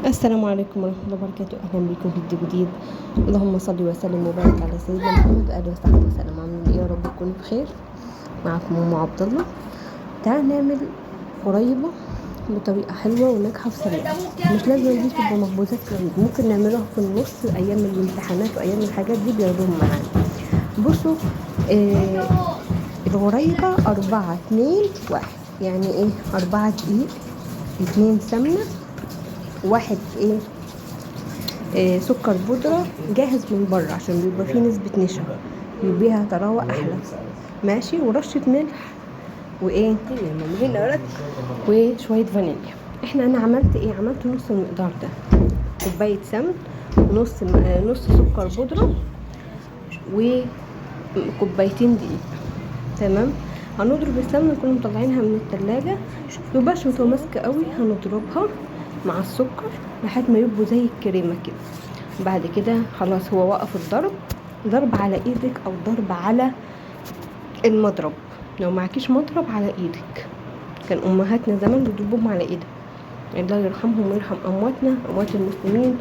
السلام عليكم ورحمة الله وبركاته. أهلا بكم في فيديو جديد. اللهم صل وسلم وبارك على سيدنا محمد وآله وصحبه وسلم. عاملين ايه؟ يا رب تكونوا بخير. معكم أم عبد الله. تعالوا نعمل غريبة بطريقة حلوة وناجحة وسريعة. مش لازم دي تبقى مخبوزات في العيد، ممكن نعملوها في النص أيام الامتحانات وأيام الحاجات دي بياخدوهم معانا. بصوا الغريبة 4 2 1، يعني ايه؟ 4 دقيق، 2 سمنة، 1 ايه سكر بودرة جاهز من بره عشان بيبقى فيه نسبة نشا بيبقى طراوة احلى، ماشي، ورشة ملح وايه وشوية فانيليا. انا عملت ايه؟ عملت نص المقدار ده، كوباية سمن، نص سكر بودرة، وكوبايتين دقيق. تمام. هنضرب السمنة، نكون مطلعينها من التلاجة، متبقاش متماسكة قوي، هنضربها مع السكر لحد ما يبقوا زي الكريمة كده. بعد كده خلاص هو وقف الضرب، ضرب على ايدك او ضرب على المضرب، لو معكيش مضرب على ايدك. كان امهاتنا زمان بيضربوهم على ايدهم، الله يرحمهم ويرحم امواتنا، اموات المسلمين.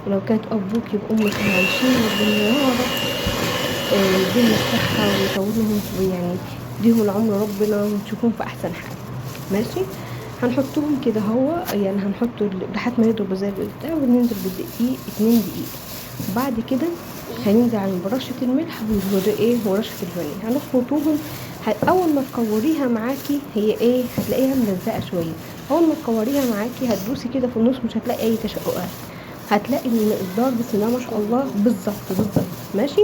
ولو كانت ابوك يبقى امك عايشين، ربنا يا رب يديهم الصحة ويطولهم، يعني يديهم العمر ربنا وتشوفهم في احسن حال. ماشي. هنحطهم كده هو، يعني هنحطه لحد ما يضربوا زي البتاع، وننزل بالدقيق 2 دقيقة. بعد كده هننزل على برشة الملح ورشة الفانيليا، هنخلطوهم. اول ما تكوريها معاكي هي ايه، هتلاقيها ملزقة شوية. اول ما تكوريها معاكي هتدوسي كده في النص، مش هتلاقي اي تشققات، هتلاقي المقدار بسم الله ما شاء الله بالظبط بالظبط. ماشي.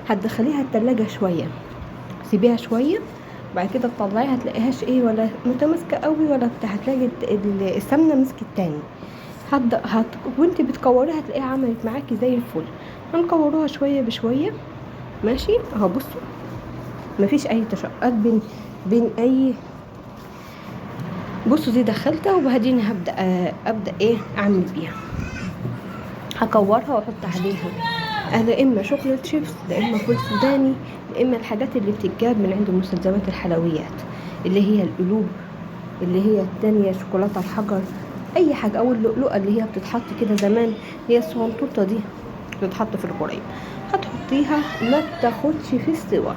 هتدخليها التلاجة شوية، سيبيها شوية، بعد كده تطلعيها هتلاقيهاش ايه، ولا متماسكة قوي ولا بتاع، هتلاقي السمنة مسكت تاني. وانت بتكوريها هتلاقيها عملت معاكي زي الفل. هنكوروها شوية بشوية. ماشي اهو. بصوا مفيش اي تشققات بين اي. بصوا دي دخلتها، وبعدين ابدا ايه اعمل بيها، هكورها واحط عليها انا اما chocolate chips، لا اما فول سوداني، لا اما الحاجات اللي بتتجاب من عند مستلزمات الحلويات اللي هي القلوب، اللي هي التانية شوكولاتة الحجر، اي حاجة، او اللؤلؤه اللي هي بتتحط كده زمان، هي الصغنطوطه دي بتتحط في الغريب. هتحطيها ما بتاخدش في السوا،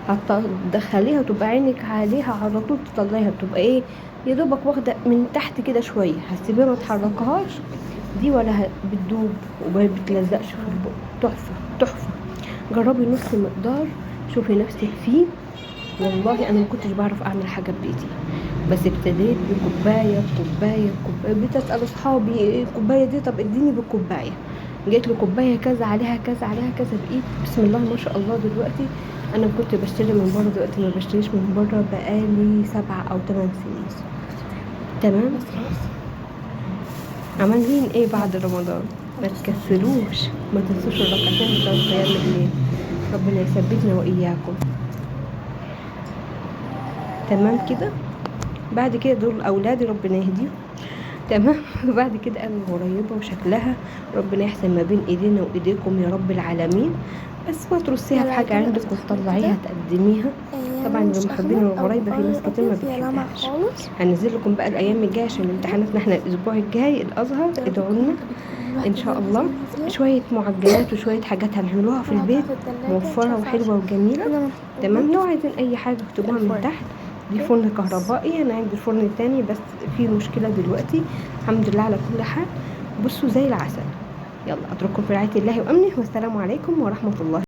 هتدخليها وتبقى عينك عليها على طول، تطلعيها بتبقى ايه يا دوبك واخده من تحت كده شوية، هتسيبيها ما تحركهاش دي، ولا بتدوب وما بتلزقش في البق. تحفة تحفة. جربي نص مقدار، شوفي نفسك فيه. والله انا ما كنتش بعرف اعمل حاجة ببيتي، بس ابتديت بكوبايه بكوبايه بكوبايه، بتسال اصحابي إيه الكوباية دي، طب اديني بالكوبايه، جيت له كوباية كذا عليها كذا عليها كذا، بقيت بسم الله ما شاء الله. دلوقتي انا كنت بشتري من بره، دلوقتي ما بشتريش من بره بقالي 7 أو 8 سنين. تمام. عاملين ايه بعد رمضان؟ ما تكسلوش، ما تنسوش الركعتين بتوع قيام الليل، ربنا يثبتنا واياكم. تمام كده. بعد كده دول اولادي ربنا يهديهم. تمام. بعد كده انا غريبة وشكلها ربنا يحسن ما بين ايدينا وايديكم يا رب العالمين. بس ما ترصيها في حاجة عندك وتطلعيها تقدميها. طبعا اللي محبين الغرايبه في ناس كتير ما بتحبهاش. هنزل لكم بقى الايام الجاية عشان امتحاناتنا احنا الاسبوع الجاي الازهر، ادعوا لنا ان شاء الله. شوية معجنات وشوية حاجات هنعملوها في البيت موفره وحلوه وجميلة. تمام. لو عايزين اي حاجة اكتبوها من تحت. دي فرن كهربائي، انا عندي الفرن التاني بس في مشكلة دلوقتي، الحمد لله على كل حال. بصوا زي العسل. يلا اترككم في رعاية الله وامنه، والسلام عليكم ورحمة الله.